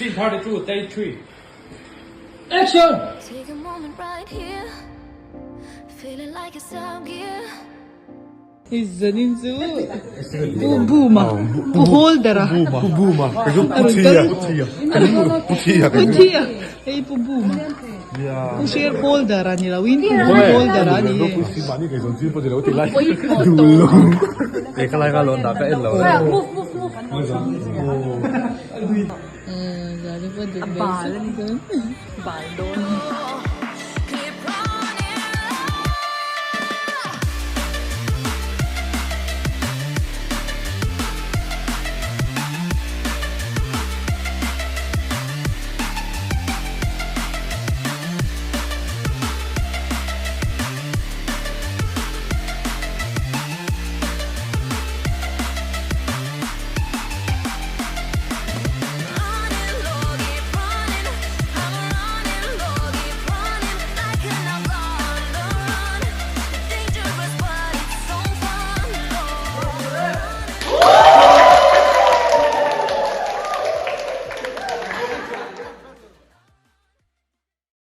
Scene 32, take 3. Action! Take a moment right here, feeling like it's out gear. Zanin chu Pu Buma, Pu Holder-a. Pu Buma, kei chu Pu Thia, Pu Thia, Pu Thia, Pu Thia, hei Pu Buma. Pu Share Holder-a ni loin Pu Holder-a a ni e.